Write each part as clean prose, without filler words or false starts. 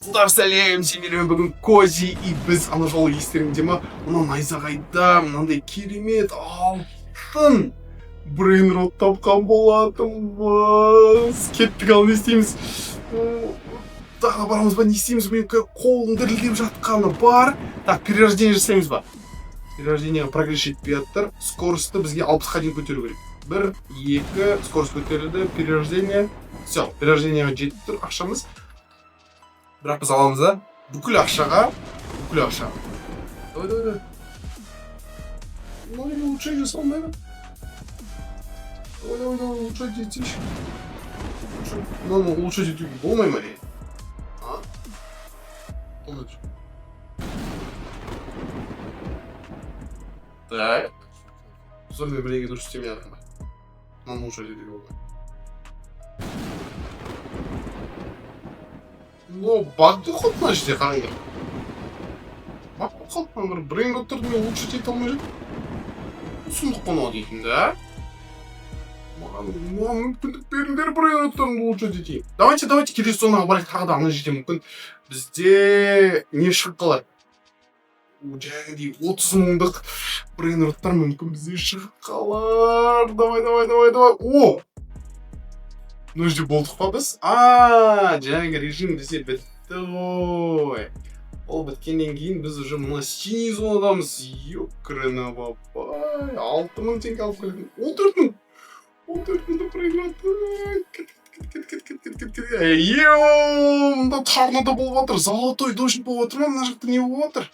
Достар, сәлем! Сендермен бүгін Кози, и біз ана жолы, естеріңде ма, мына найзағайда мынандай керемет алтын брейнрот тапқан болатынбыз. Кеттік, ал не істейміз? Тағы барамыз ба, не істейміз? Мен қолым дірілдеп жатқаны бар. Так, перерождение жасаймыз ба? Перерождениеға прогресс жетпей жатыр. Скоростьті бізге 60-қа дейін көтеру керек. Бір, екі, скорость көтерілді. Перерождение, все, перерождениеға жетіп тұр ақшамыз. Бірақ біз аламыз да бүкіл ақшаға, бүкіл ақша. Давай, давай, давай. Мынау неге улучшение жасалмай ма? Давай, давай, давай, улучшать етсейші. Мынаны улучшать етуге болмай ма, не? А, болмай тұр. Так, достар, мен бірдеңе дұрыс істемей жатырмын ба? Мынаны улучшать етуге болмай. Но баг деп қалды мына жерде, қараңдар. Баг болып қалды мына бір брейнроттарды мен улучшить ете алмай жатырмын. Сұмдық қой мынау дейтін да. Маған мүмкіндік беріңдер, брейнроттарымды улучшить етейін. Давайте, давайте, келесі зонаға барайық тағы да. Ана жерде мүмкін бізде не шығып қалар, жаңағыдей 30 мыңдық брейнроттар мүмкін бізде шығып қалар. Давай, давай, давай, давай. О, мына жерде болдық па біз? А, жаңағы режим бізде бітті ғой. Ол біткеннен кейін біз уже мына синий зонадамыз. Ёкарный бабай, 6000 теңге алып келдім. 14 000, 14 мыңды проиграть. Кет, кет, кет, кет, кет, кет, кет. Йоу, мында торнадо болып жатыр, золотой дождь болып жатыр ма? Мына жақта не болып жатыр?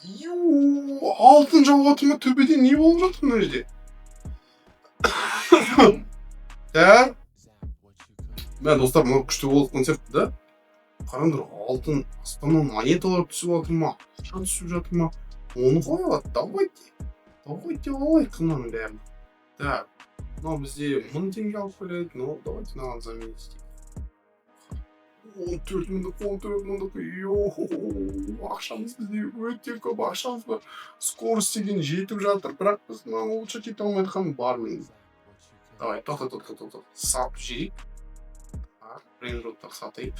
Ю, алтын жауып жатыр ма төбеден? Не болып жатыр мына жерде? Так, мә, достар, мынау күшті болып жатқан сияқты да. Қараңдар, алтын аспаннан монеталар түсіп жатыр ма, ақша түсіп жатыр ма? Оны қалай алады? Давайте, давайте, алайық мынаның бәрін. Так, мынау бізде 1000 теңге алып келеді. Ну, давайте мынаған заменить етейік. 14 мыңдық, 14 мыңдық. Йоу, ақшамыз бізде өте көп, ақшамыз бар. Скорость деген жетіп жатыр, бірақ біз мынаны улучшать ете алмай жатқан бар мен. Давай, тоқта, тоқта, тоқта, сатып жіберейік. Так, брейнроттар сатайық.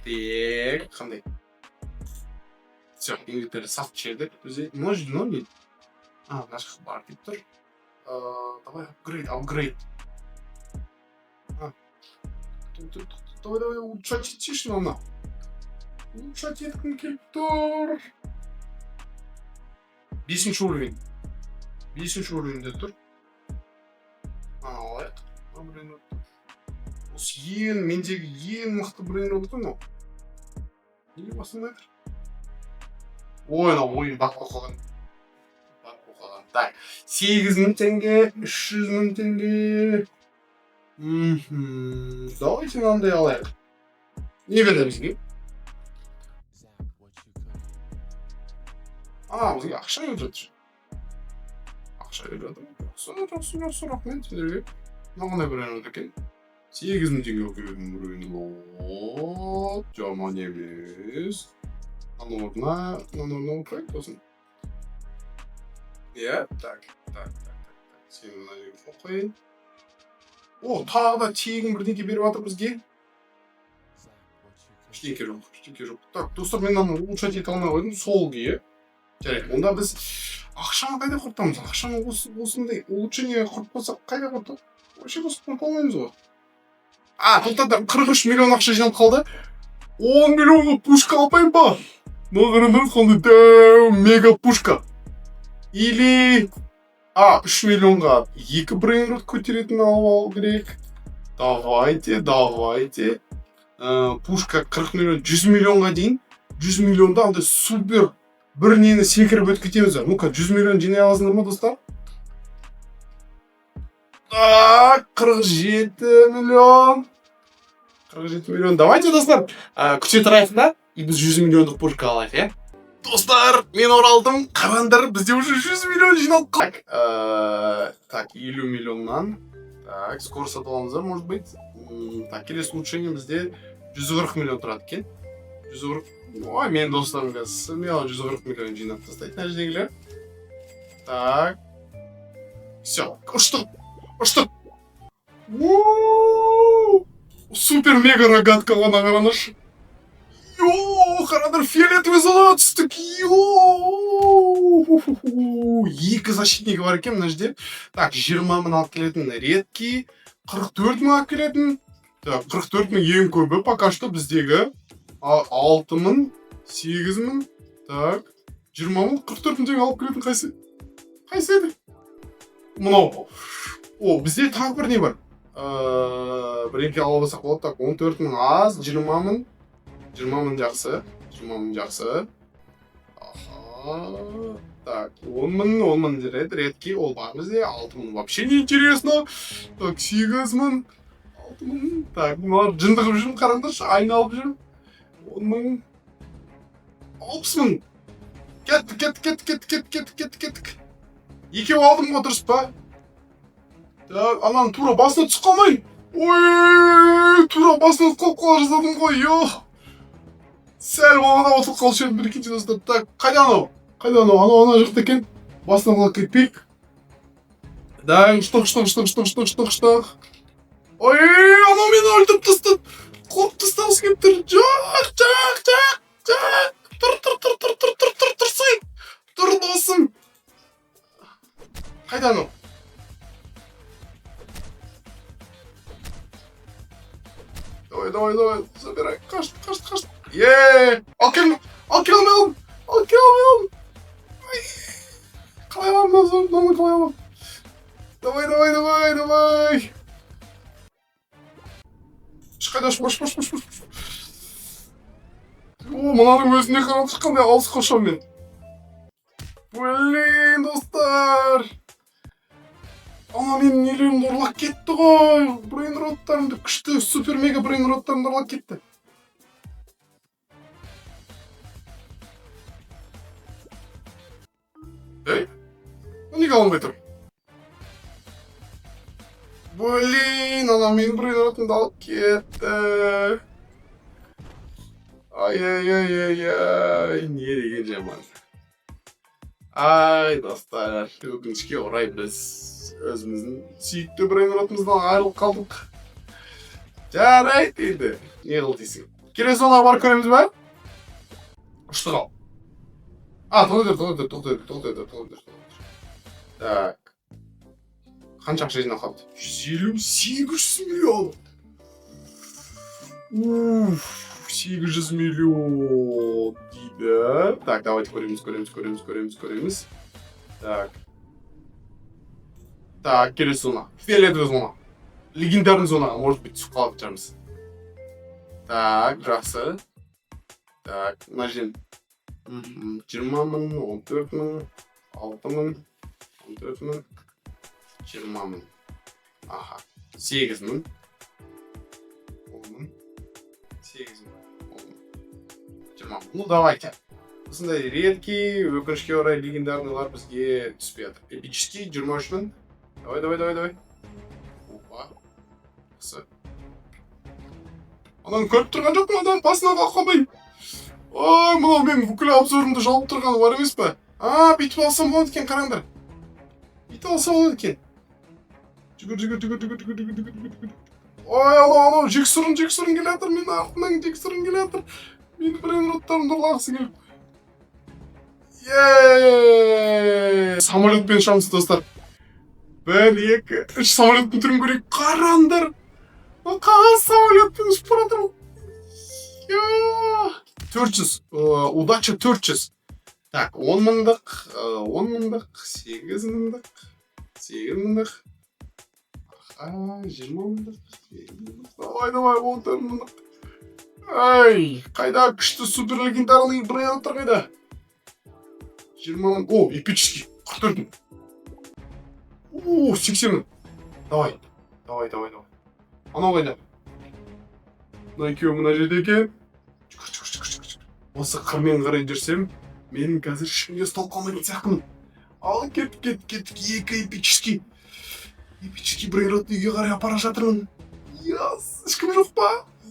Так, қандай? Все, инвентарь сатып жібердік. Бізде мына жерде мынау не? А, мына жақта бар деп тұр. Давай, апгрейд, апгрейд. А, давай, давай, улучшать етсейші мынаны. Улучшать еткім келіп тұр. Бесінші уровень, бесінші уровеньде тұр. Мынаны алайық, мына брейнротты. Осы ең мендегі ең мықты брейнрот қой мынау. Неге басылмай тұр? Ой, мынау ойын баг болып қалған, баг болып қалған. Так, 8000 теңге, 300 000 теңге. Давайте мынандай алайық. Не берді бізге? А, бізге ақша беріп жатыр, ақша беріп жатыр. Жақсы, жақсы, жақсы, рахмет сендерге. Мынау қандай брейнрот екен? 8000 теңге алып келетін брейнрот, жаман емес. Мынаның орнына, мынаның орнына қояйық сосын. Иә, так, так, так, так, так, сені мына жерге қойып қояйын. О, тағы да тегін бірдеңке беріп жатыр бізге. Ештеңке жоқ, ештеңке жоқ. Так, достар, мен мынаны улучшать ете алмай қойдым сол күйі. Жарайды, онда біз ақшаны қайда құртамыз? Ақшаны осы осындай улучшениеге құртпасақ, қайда құртамыз вообще? Біз құрта алмаймыз ғой. А, тоқтаңдар, 43 миллион ақша жиналып қалды. 10 миллионға пушка алпайын ба? Мына қараңдар, қандай дәу мега пушка. Или а, 3 миллионға екі брейнрот көтеретін алып алу керек. Давайте, давайте. Пушка 40 миллион, 100 миллионға дейін. 100 миллионда андай супер бір нені секіріп өтіп кетеміз. Ну ка, 100 миллион жинай аласыңдар ма, достар? Так, 47 миллион, 47 миллион. Давайте, достар, күте тұрайық да, и біз 100 миллиондық пушка алайық, иә. Достар, мен оралдым. Қараңдар, бізде уже 100 миллион жиналып қалды. Так, так, 50 миллионнан. Так, скорость сатып аламыз ба, может быть? Так, келесі улучшение бізде 140 миллион тұрады екен. 140. Ой, менің достарым қазір смело 140 миллион жинап тастайды мына жердегілер. Так, все, ұштық, ұштық! Уу! Супер мега рогатка ғана, қараңдаршы. Қараңдар, фиолетовый зонаға түстік. Йоу, екі защитнигі бар екен мына жерде. Так, 20 000 алып келетін редкий, 44 000 алып келетін. Так, 44 000 ең көбі пока что біздегі. 6000, 8000, так, 20 000, 44 000 теңге алып келетін қайсы? Қайсы еді? Мынау. О, бізде тағы бір не бар? Бірдеңке алып алсақ болады. Так, 14 000 аз, 20 000. 20 000 жақсы. 20 000 жақсы. Аха. Так, 10 000, 10 000 жарайды, редкий, ол бар бізде. 6000 вообще не интересно. Так, 8000, 6000. Так, мыналар жынды қылып жүрмін, қараңдаршы, айналып жүрмін. 10 000, 60 000. Кеттік, кеттік, кеттік, кеттік, кеттік, кеттік, кеттік, кеттік. Екеу алдым ғой, дұрыс па? Так, ананың тура басына түсіп қалмай. Ой, тура басына құлап қала жаздадым ғой, йо. Сәл болғанда ұтылып қалушы едім, прикиньте, достар. Так, қайда анау? Қайда анау? Анау ана жақта екен. Басына құлап кетпейік. Да, ұштық, ұштық, ұштық, ұштық, ұштық, ұштық, ұштық. Ой, анау мені өлтіріп тастады. Қуып тастағысы келіп тұр. Жоқ, жоқ, жоқ, жоқ. Тұр, тұр, тұр, тұр, тұр, тұр, тұр, тұрсай. Тұр, досым. Қайда анау? Давай, давай, давай, забирай. Қашты, қашты, қашты. Е, алып кел, алып келе алмай қалдым. Алып келе алмай қалдым. Ай, қалай аламын мынаны, қалай аламын? Давай, давай, давай, давай. Ешқайда ұшпа, ұшпа, ұшпа, ұшпа. О, мынаның өзіне қараңызшы, қандай алысқа ұшамын мен. Блин, достар. Ана менің нелерімді ұрлап кетті ғой. Брейнроттарымды, күшті супер мега брейнроттарымды ұрлап кетті. Ей, неге алынбай тұр? Блин, ана менің брейнротымды алып кетті. Ай, ай, ай, ай, ай, не деген жаман. Ай, достар, өкінішке орай біз өзіміздің сүйікті брейнротымыздан айырылып қалдық. Жарайды енді, не қыл дейсің. Келесі зонаға барып көреміз ба? Ұштық ал. А, тоқтай тұр, тоқтай тұр, тоқтай тұр, тоқтай тұр, тоқтай тұр, тоқтай тұр. Так. Қанша ақша жинап қалыпты? 150, 800 миллион. Уф, 800 миллион дейді. Так, давайте көреміз, көреміз, көреміз, көреміз, көреміз. Так. Так, келесі зона. Фиолетовый зона. Легендарный зонаға, может быть, түсіп қалатын шығармыз. Так, жақсы. Так, мына жерден 20 000, 14 000, 6000, 14 000, 20 000. Аха, 8000, 10 000, 8000, 10 000, 20 000. Ну, давайте. Осындай редкий, өкінішке орай, легендарныйлар бізге түспей жатыр. Эпический, 23 000. Давай, давай, давай, давай. Опа. Жақсы. Ананы көріп тұрған жоқпын, адам басына қалып қалмай. Ой, мынау менің бүкіл обзорымды жауып тұрғаны бар емес па? А, бүйтіп алсам болады екен, қараңдар. Бүйтіп алсам болады екен. Жүгір, жүгір, жүгір, жүгір, жүгір, жүгір, жүгір, жүгір. Ой, анау, анау, жексұрын, жексұрын келе жатыр, менің артымнан жексұрын келе жатыр. Менің брейнроттарымды ұрлағысы келіп. Еее! Самолетпен ұшамыз, достар. 1, 2, 3, самолеттің түрін көрейік. Қараңдар. Қағаз самолетпен ұшып бара жатыр. 400, удача 400. Так, 10 мыңдық, 10 мыңдық, 8 мыңдық, 8 мыңдық. Аха, 20 мыңдық, 8 мыңдық. Давай, давай, 14 мыңдық. Ай, қайда күшті супер легендарный брейнроттар қайда? 20 000, о, эпический, 44 000. О, 80 000. Давай, давай, давай, давай. Анау қайда? Мына екеуі мына жерде екен. Жүгір, жүгір, жүгір, жүгір, жүгір. Осы қырмен қарай жүрсем, мен қазір ешкімге ұсталып қалмайтын сияқтымын. Ал, кеттік, кеттік, кеттік. Екі эпический. Эпический брейнротты үйге қарай апара жатырмын. Яс, ешкім жоқ па?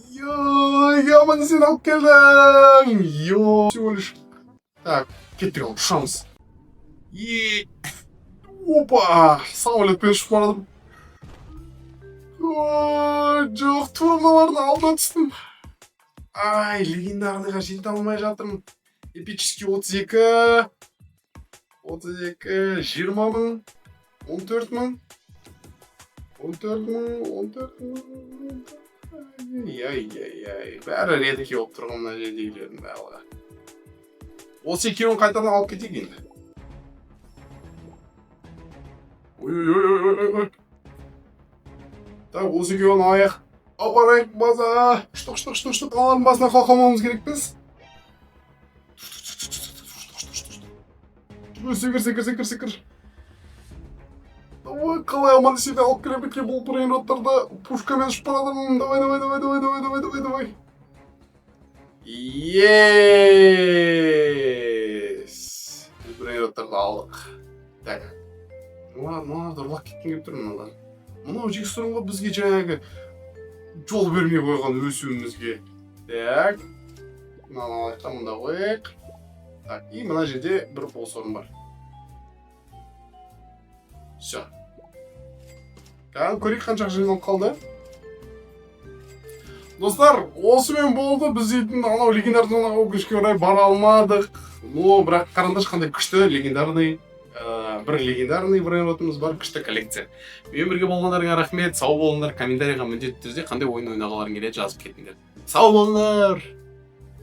Йой, аман есен алып келдім. Йо, всего лишь. Так, кеттік ал, ұшамыз. Е, опа, самолетпен ұшып барадым. Ой, жоқ, тура мыналардың алдына түстім. Ай, легендарныйға жете алмай жатырмын. Эпический 32, 32, 20 мың, 14 мың, 14 мың, 14 мың. Ай, ай, ай, бәрі редкий болып тұр ғой мына жердегілердің барлығы. Осы екеуін қайтадан алып кетейік енді. Ой, ой, ой, ой, ой, ой. Так, осы екеуін алайық. Апарайық база. Штук, штук, штук, штук. Аналардың басына қалқалмауымыз керекпіз. Секір, секір, секір, секір. Давай, қалай аман есен алып келемін екен бұл брейнроттарды? Пушкамен ұшып бара жатырмын. Давай, давай, давай, давай, давай, давай, давай, давай. Yes! Біз брейнроттарды алдық. Так. Мыналарды ұрлап кеткім келіп тұр мыналар. Мынау жексұрын ғой бізге жаңағы жол бермей қойған өсуімізге. Так. Мынаны алайық та мында қояйық. Так, и мына жерде бір бос орын бар. Все. Кәдімгі көрейік, қанша ақша жиналып қалды. Достар, осымен болды. Біз дейтін анау легендарный зонаға, өкінішке орай, бара алмадық. Но бірақ қараңдаршы, қандай күшті легендарный бір легендарный брейнротымыз бар, күшті коллекция. Менімен бірге болғандарыңа рахмет, сау болыңдар. Комментарийға міндетті түрде қандай ойын ойнағыларың келеді, жазып кетіңдер. Сау болыңдар.